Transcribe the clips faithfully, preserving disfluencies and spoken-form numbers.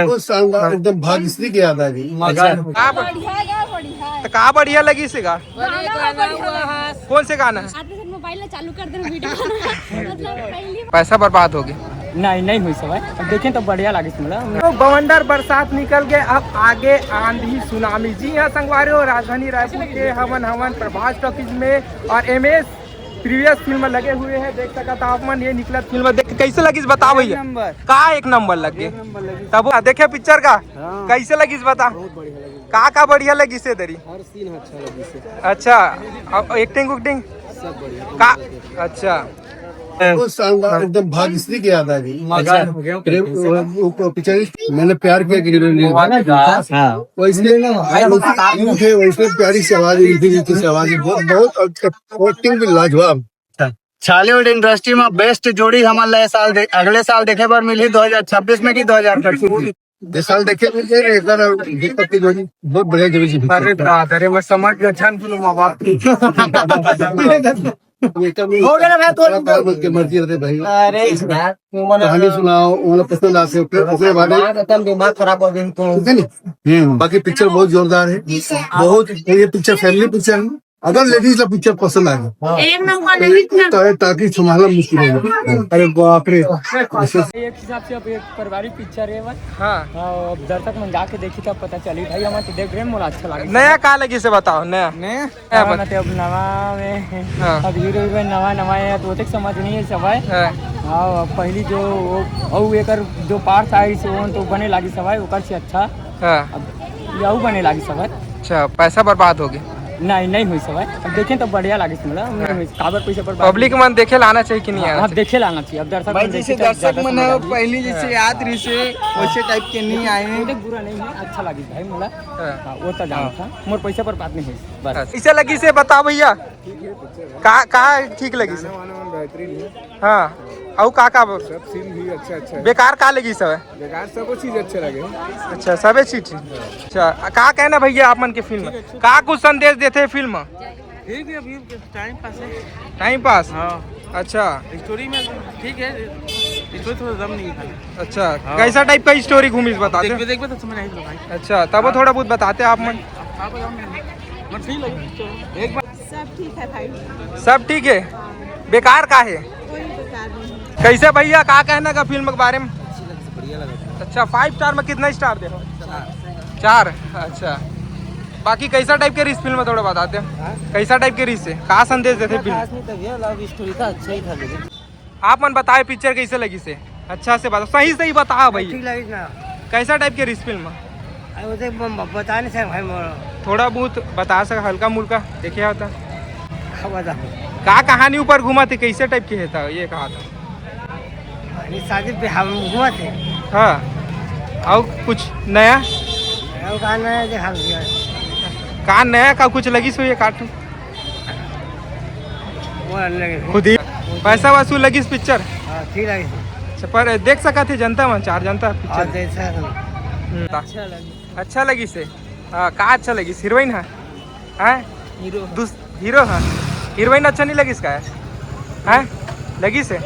बहुत शानदार, एकदम भाग्यश्री की याद आ गई। अच्छा। का ब-, बढ़िया है, बढ़िया है। तो का बढ़िया लगिस हे गा? गाना हो बढ़िया लगा। कौन से गाना है? आते से मोबाइल ला चालू कर देना, वीडियो बनाना। मतलब पहली पैसा बर्बाद हो गया। नहीं, नहीं हुई सवाई। अब देखें तो बढ़िया लागिस मोला। तो बवंडर बरसात निकल गए, अब आगे आंधी सुनामी। जी हाँ संगवारी हो, राजधानी रायपुर के हवन हवन प्रभास टॉकीज में और एमएस प्रीवियस फिल्म लगे हुए हैं। देख सकत आप मन, ये निकलत फिल्म देख के कैसे लगिस बताओ भैया। नंबर। का एक नंबर लग गए? एक नंबर लगिस। तब देखे पिक्चर का हाँ। कैसे लगिस बता? बहुत बढ़िया लगिस। का का बढ़िया लगिस हे दरी? हर सीन अच्छा लगिस हे। अच्छा, अब एक्टिंग उक्टिंग? सब बढ़िया। का अच्छा। बहुत शानदार, एकदम भाग्यश्री की याद आ गई। अच्छा। प्रेम, वो, वो पिक्चर मैंने प्यार किया कि हीरोइन ने। हाँ। वैसे ना, यूं थे, वैसे प्यारी सी आवाज, मीठी मीठी सी आवाज, बहुत, बहुत अच्छा, एक्टिंग भी लाजवाब। छॉलीवुड इंडस्ट्री में बेस्ट जोड़ी हमन ला ए साल दे-, अगले साल देखे बर मिलही दो हज़ार छब्बीस में कि दो हज़ार पच्चीस में? ए साल देखे मिल जाए, एक बार दीपक की जोड़ी बहुत बढ़िया जोड़ी से अरे पिक्चर। बाप रे, मैं समझ गया, छान फिल्म बाप। हो गया ना भाई, तो बात बोल के मर्जी रहते भाई। अरे यार, तू मन कहानी सुनाओ, वो लोग पसंद आते हो, फिर ओकरे बाद में यार, एकदम दिमाग खराब हो गई तो। ठीक है नी? हम्म, बाकी पिक्चर बहुत जोरदार है, बहुत, ये पिक्चर फैमिली पिक्चर है। अगर लेडीज ला पिक्चर पसंद आए हाँ। एक नंबर लेडीज ना। तो ये टाकी संभालना मुश्किल है। अरे बाप रे। एक हिसाब से अब एक पारिवारिक पिक्चर है बस। हाँ। हाँ, अब दर्शक मन जाके देखी तब पता चली भाई, हमन तो देख रहे हैं, मोला अच्छा लगे। नया का लगिस हे बताओ, नया। नया? हाँ, बत- मतलब नवा में हाँ। अब हीरो हीरोइन नवा नवा है तो ओतेक समझ नहीं है सवाई। हाँ। हाँ, अब पहली जो वो, अउ एकर जो पार्ट आइस हे वो तो बने लागिस सवाई, ओकर से अच्छा। हाँ। अब ये अउ बने लागिस सवाई। अच्छा, पैसा बर्बाद हो गया। नहीं, नहीं हुई सवाई। अब देखें तो बढ़िया लागिस मोला, नहीं हाँ। हुई। काबर पैसा बर्बाद पब्लिक मन देखे ला आना चाहिए कि नहीं हाँ, आना हाँ, चाहिए? देखे ला आना चाहिए। अब दर्शक भाई, मन जैसे देखे तो दर्शक ज्यादा मन समझ है, आ गई। पहली जैसे हाँ। याद रही से वैसे टाइप के नहीं आए हैं। ओतेक बुरा नहीं है, अच्छा लागिस भाई मोला। हाँ। हाँ, वो तो जानता। मोर पैसा बर्बाद नहीं हुई, बस। अच्छा। कैसे लगिस हे बताओ भैया। का, का ठीक लगिस हे? गाना वाना बेहतरीन है। हाँ, अउ का का ब- सब सीन भी अच्छा अच्छा है। बेकार का लगिस हे? बेकार सब चीज अच्छे लगे। अच्छा, सबे चीज ठीक। अच्छा, का कहना भैया आप मन के फिल्म? का कुछ संदेश देथे फिल्म? ठीक है, अभी टाइम पास है। Time pass? हाँ। अच्छा। स्टोरी में ठीक है, स्टोरी थोड़ा दम नहीं था। अच्छा, हाँ। कैसा टाइप का स्टोरी घूमिस बताते? देखबे, देखबे तो समझ आई भाई। अच्छा, तब वो हाँ। थोड़ा बहुत बताते आप मन। हाँ, बताओ मैं। मन ठीक लगे। एक बार सब ठीक है भाई। सब ठीक है? बेकार का है? कोई बेकार नहीं है। कैसे भैया, का कहना का फिल्म के बारे में? अच्छी लगी, बढ़िया लगा। अच्छा, फाइव स्टार में कितना स्टार दे? चार। चार? अच्छा। बाकी कैसा टाइप के रिस फिल्म में थोड़ा बताते? हाँ? कैसा टाइप के रिस है? का संदेश देथे इतना फिल्म? खास नहीं था भैया, लव स्टोरी था, अच्छा ही था लेकिन। आप मन बताए पिक्चर कैसे लगिस हे? अच्छा से बताओ, सही सही बताओ भैया। ठीक लगिस ना। कैसा टाइप के रिस फिल्म? अरे वो तो ब-, ब-, बता नहीं सकत भाई मोर। थोड़ा बहुत बता सक, हल्का मुल्का देखे होता। का बताऊँ? का कहानी ऊपर घूमत हे, कैसे टाइप के हे था, ये कहा था। अरे शादी पे हम घूमत हे। हाँ, अउ कुछ नया? अउ का नया देखा भैया? का नया का कुछ लगिस होही ये cartoon? वो अलग है। खुद ही पैसा वसूल लगिस पिक्चर? हाँ, ठीक लगिस। अच्छा, पर देख सकत हे जनता मन, चार जनता पिक्चर? हाँ, देख सकत हन। हम्म। अच्छा लगिस। अच्छा लगिस हे? हाँ, का अच्छा लगिस? हीरोइन हे? हैं? हीरो। दूस-, हीरो हे? हीरोइन अच्छा नहीं लगिस का? हैं? लगिस हे?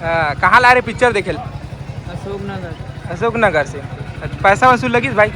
हाँ, कहाँ ला रहे पिक्चर देखे ल? अशोकनगर। अशोकनगर से। अच्छा, पैसा वसूल लगिस भाई?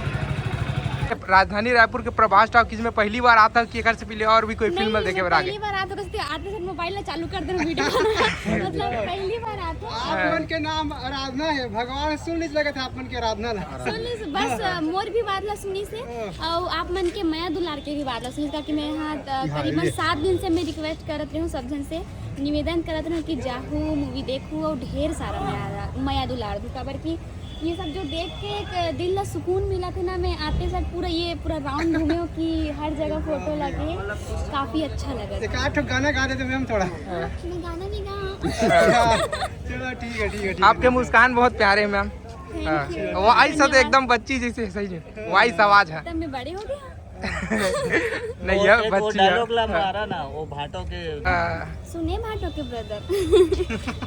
राजधानी रायपुर के प्रभास टॉकीज में पहली बार आत हव कि एकर से पहले और भी कोई फिल्म नहीं, देखे बर आगे? पहली बार आत हव, बस आते से मोबाइल ला चालू कर देना, वीडियो बनाना। मतलब पहली बार आत हव। आप मन के नाम आराधना है, भगवान सुन नहीं लगे थे आप मन के आराधना ला। सुन ली, बस अ, मोर भी बात ला सुनी से, अउ आप मन के मया दुलार के भी बात ला सुनी, ताकि मैं यहाँ अ, हाँ, करीबन ये। सात दिन से मैं रिक्वेस्ट करत रही हूँ सब जन से, निवेदन करत रही हूँ कि जाहू मूवी देखू और ढेर सारा मया, मया दुलार दू, काबर कि ये सब जो देख के एक दिल ला सुकून मिलत हे ना, मैं आते साथ पूरा ये पूरा राउंड घूमे हूँ कि हर जगह फोटो लगे, काफी अच्छा लगा। एक आध ठो गाना गा देते मैम थोड़ा। मैं गाना नहीं गा। चलो ठीक है, ठीक है, ठीक है। आपके मुस्कान बहुत प्यारे मैम। Thank you। हाँ। वो ऐसा तो धन्यवाद। एकदम बच्ची जैसे सही है। वॉइस आवाज है। तब मैं बड़े हो गया। नहीं वो है एक वो बच्ची है। डायलॉग ला हाँ। मारा ना, वो भाटो के हाँ। सुने भाटो के ब्रदर।